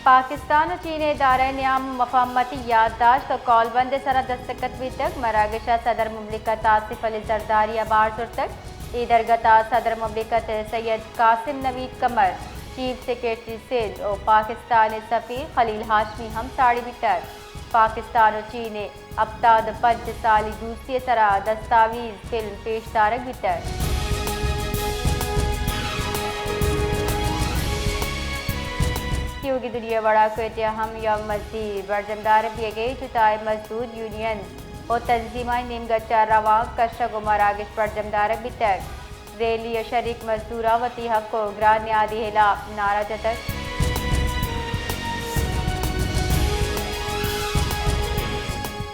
پاکستان و چین ء ادارہ ء نیام مفاہمتی یادداشت و قولبند ء سرا دستخط بیتگ۔ مراگش ء صدر مملکت آصف علی زرداری ء بار زرتگ۔ اے درگت ء صدر مملکت ء سید قاسم نوید قمر، چیف سیکرٹری سندھ و پاکستان ء سفیر خلیل ہاشمی ہم ساڑی بیتگ۔ پاکستان و چین ء ہپتاد و پنچ سالی دوستی ء سرا دستاویز فلم پیش دارگ بیتگ۔ تیوگیں دنیا وڑا کوئٹہ ء ہم یوم مزدور برجم دارگ بیگ ء، جتائیں مزدور یونین و تنظیمانی نیمگ ء چہ روانک کشگ و مراگش برجم دارگ بیتگ۔ ریلی ء شریک مزدوراں وتی حق و گران نیادی ہلاپ نعرہ جتگ۔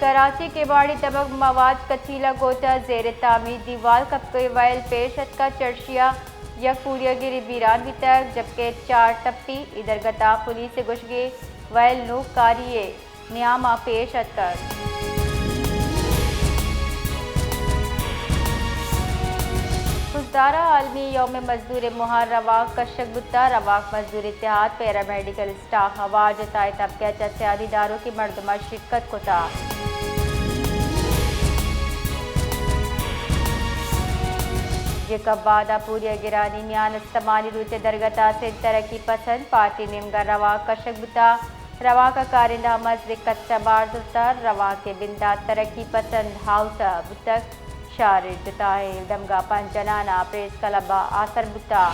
کراچی کباڑی دمگ مواج کچیلہ گوٹھ ء زیر تعمیر دیوال کپگ ء ویل پیش اتکا، چرشیا یک پوریاگرے بیران بیتگ، جبکہ چار ٹپی۔ اے درگت ء پولیس ء گوشگ ء ویل نوک کاری ء نیام ء پیش اتکگ۔ خضدار ء عالمی یوم مزدور ء موہ ء روانک کشگ بوتگ۔ روانک مزدور اتحاد پیرامیڈیکل اسٹاف ہوار جتائیں طبقہ ء چہ سیادی داروکیں مردماں شرکت کتگ۔ جیکب آباد ء پوریاگرانی میان استمانی روچ ء درگت ء سندھ ترقی پسند پارٹی نیمگ ء روانک کشگ بوتگ۔ روانک ء کارندہ مزن کچ ء بار زرتگ۔ روانک ء بندات ترقی پسند ہاؤس ء بوتگ۔ شہر ء جتائیں دمگاں پنچ جنان ء پریس کلب ء آسر بوتگ۔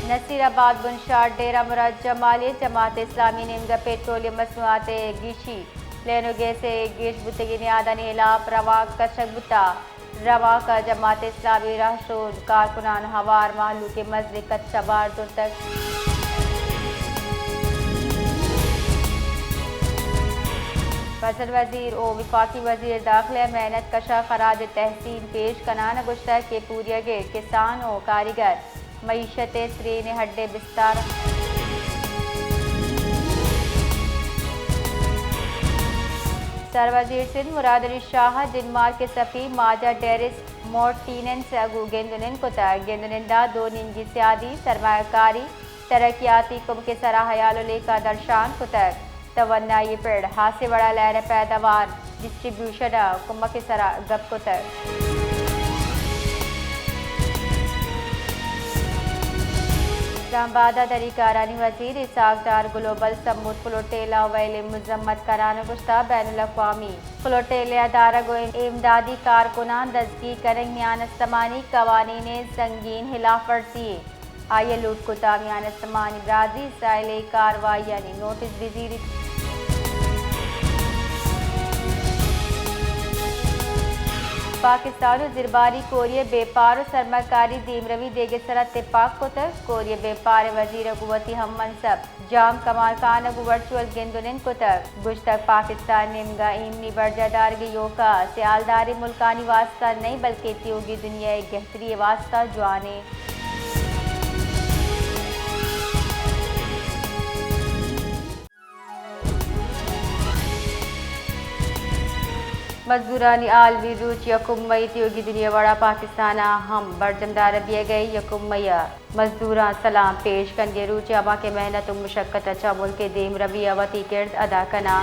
نصیر آباد بنشار ڈیرہ مراد جمالی ء جماعت اسلامی نیمگ ء پیٹرولیم مصنوعات ء گیشی، لین و گیس ء گیش بوتگیں نیادانی ہلاپ روانک کشگ بوتگ۔ روانک ء جماعت اسلامی رہشون کارکنان ہوار مہلوک ء مزن کچ ء بار زرتگ۔ فصل وزیر و وفاقی وزیر داخلہ ء محنت کشاں خراج تحسین پیش کنان ء گوشتگ کہ پوریاگرد کسان و کاریگر معیشت ء سرین ء ہڈ ء بستار۔ سروزیر سندھ مراد علی شاہ ء ڈنمارک ء سفیر ماجا ڈیرس مورٹیننس ء گوں گند و نند کتگ۔ گند و نند ء دو نیمگی سیادی، سرمایہ کاری، ترقیاتی کمک ء سرا ہیال و لیکہ درشان کتگ۔ توانائی ء پڑ، ہاسیں وڑا لہر ء پیداوار، ڈسٹریبیوشن ء کمک ء سرا گپ کتگ۔ اسلام آباد ء دری کارانی وزیر اسحاق ڈار گلوبل سمود فلوٹیلا ویل ء مذمت کنان ء گوشتگ بین الاقوامی فلوٹیلا ء دارگ و امدادی کارکناں دزگیر کنگ میان استمانی قوانین ء سنگین ہلاف ورزی یے۔ آئی ء لوٹ کتگ میان استمانی برازیل ساحلی کاروائیانی نوٹس بزیریت۔ پاکستان و زرباری کوریا ء بیپار و سرماکاری دیمروی دیگ ء سرا تپاک کتگ۔ کوریا ء بیپار ء وزیر ء گوں وتی ہم منصب جام کمال خان ء گوں ورچوئل گند و نند کتگ۔ گوشتگ پاکستان نیمگ ء ایمنی برجاہ دارگ ء یوکا سیالداریں ملکانی واستہ نئیں بلکیں تیوگیں دنیا ء گہتری ء واستہ جوان انت۔ مزدورانی عالمی روچ یکم مئی تیوگیں دنیا وڑا پاکستان ء ہم برجم دارگ بیگ ء، یکم مئی ء مزدوراں سلام پیش کنگ ء روچ ء، ہما کہ محنت و مشقت ء چہ ملک ء دیمروی ء وتی کرد ادا کناں۔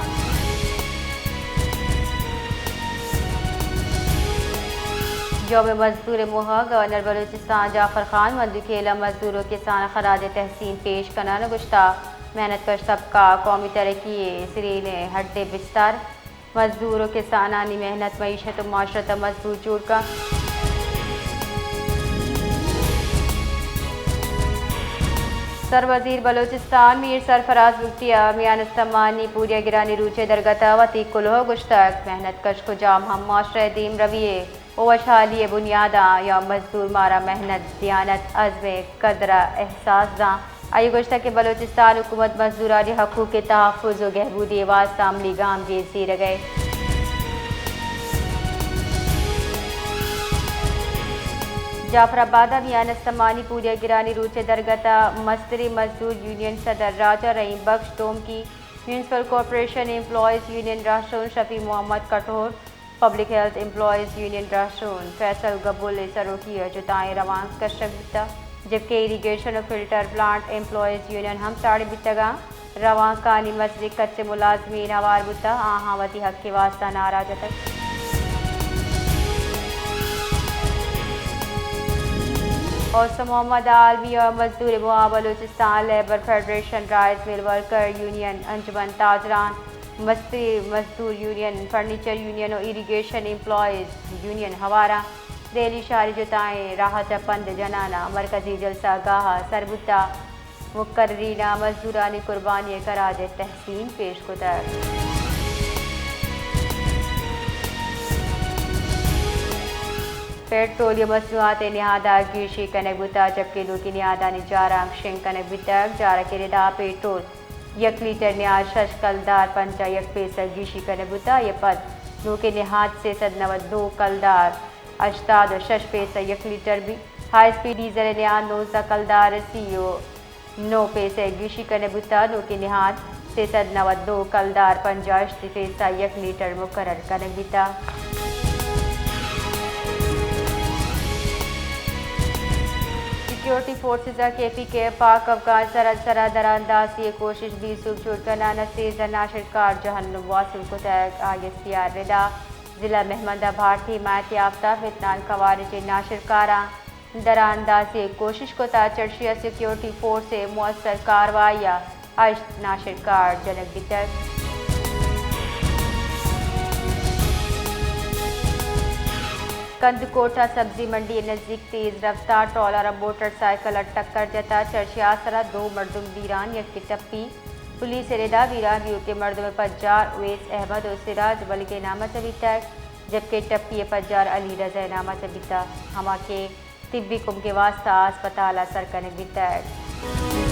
یوم مزدور ء موہ ء گورنر بلوچستان جعفر خان مندوخیل ء مزدور و کسان ء خراج تحسین پیش کنان ء گوشتگ محنت کش طبقہ قومی ترقی ء سرین ء ہڈ ء بستار، مزدور و کسانانی محنت معیشت و معاشرت ء مضبوط جوڑ کنت۔ سروزیر بلوچستان میر سرفراز بگٹی ء میان استمانی پوریاگرانی روچ ء درگت ء وتی کلوہ ء گوشتگ، محنت کش کجام ہم معاشرہ ء دیمروی ء و وشحالی ء بنیاد ء یا مزدور مارا محنت، دیانت، عزم ء قدر ء احساس داں۔ آئی ء گوشتگ کہ بلوچستان حکومت مزدورانی حقوق ء تحفظ و گہبودی ء واستہ عملی گامگیج زیرگ ء۔ جعفر آباد ء میان استمانی پوریاگرانی روچ ء درگت ء مستریں مزدور یونین صدر Raja Rahim Bakhsh Domki, municipal corporation employees union رہشون Shafi Muhammad Kathor, public health employees union رہشون فیصل گبول ء سروکی ء جتائیں روانک کشگ بوتگ۔ جبکہ ایریگیشن و فلٹر پلانٹ ایمپلائیز یونین ہم ساڑی بیتگاں۔ روانکانی مزدیک کچ ملازمین ہوار بوتہ، آہاں وتی حق ء واستہ نعرہ جتگ۔ اوس محمد عالمی و مزدور معاون بلوچستان لیبر فیڈریشن رائز مل ورکر یونین انجمن تاجران، مستری مزدور یونین، فرنیچر یونین و irrigation employees union Huwara Delhi شہری جتائیں راہ چہ پند جنانا مرکزی جلسہ گاہ سر بوتا۔ مقررین ء مزدورانی قربانی ء خراج تحسین پیش کتگ۔ پیٹرولیم مصنوعات ء نہاد ء گیشی کنگ بوتگ، جبکہ نوکیں نہادانی جارانک شنگ کنگ بیتگ۔ جارک ء ردا پیٹرول یک لیٹر نہاد شش کلدار پنجاہ یک پیسہ گیشی کنگ بوتگ۔ آئی ء پد نوکیں نہاد سئے سد نود دو کلدار ہشتاد و شش پیسہ یک لیٹر بیت۔ ہائی اسپیڈ ڈیزل ء نہاد نوزدہ کلدار سی و نو پیسہ گیشی کنگ بوتگ، نوکیں نہاد سئے سد نود دو کلدار پنجاہ ہشت پیسہ یک لیٹر مقرر کنگ بیتگ۔ سیکیورٹی فورسز ء کے پی کے پاک افغان سرحد سرا دراندازی ء کوشش بی سوب جوڑ کنان ء سیزدہ ناشرکار جہنم واصل کتگ۔ آئی ایس پی آر ردا ضلع مہمند ء بھارتی حمایت یافتہ فتنان خوارج ء ناشرکاراں دراندازی ء کوشش کتگ، چرشی ء سیکیورٹی فورس ء مؤثر کاروائی ء ہشت ناشرکار جنگ بیتگ۔ کندکوٹ ء سبزی منڈی ء نزیک تیز رفتار ٹرالر ء موٹر سائیکل ء ٹکر جتگ، چرشی ء آسر ء دو مردم بیران، یکے ٹپی۔ پولیس ء ردا بیران بیوکیں مردم ء پجار اویس احمد و سراج ملک ء نام ء چہ بیتگ، جبکہ ٹپی ء پجار علی رضا ء نام ء چہ بیتگ، ہما کہ طبی کمک ء واستہ ہسپتال ء سر کنگ بیتگ۔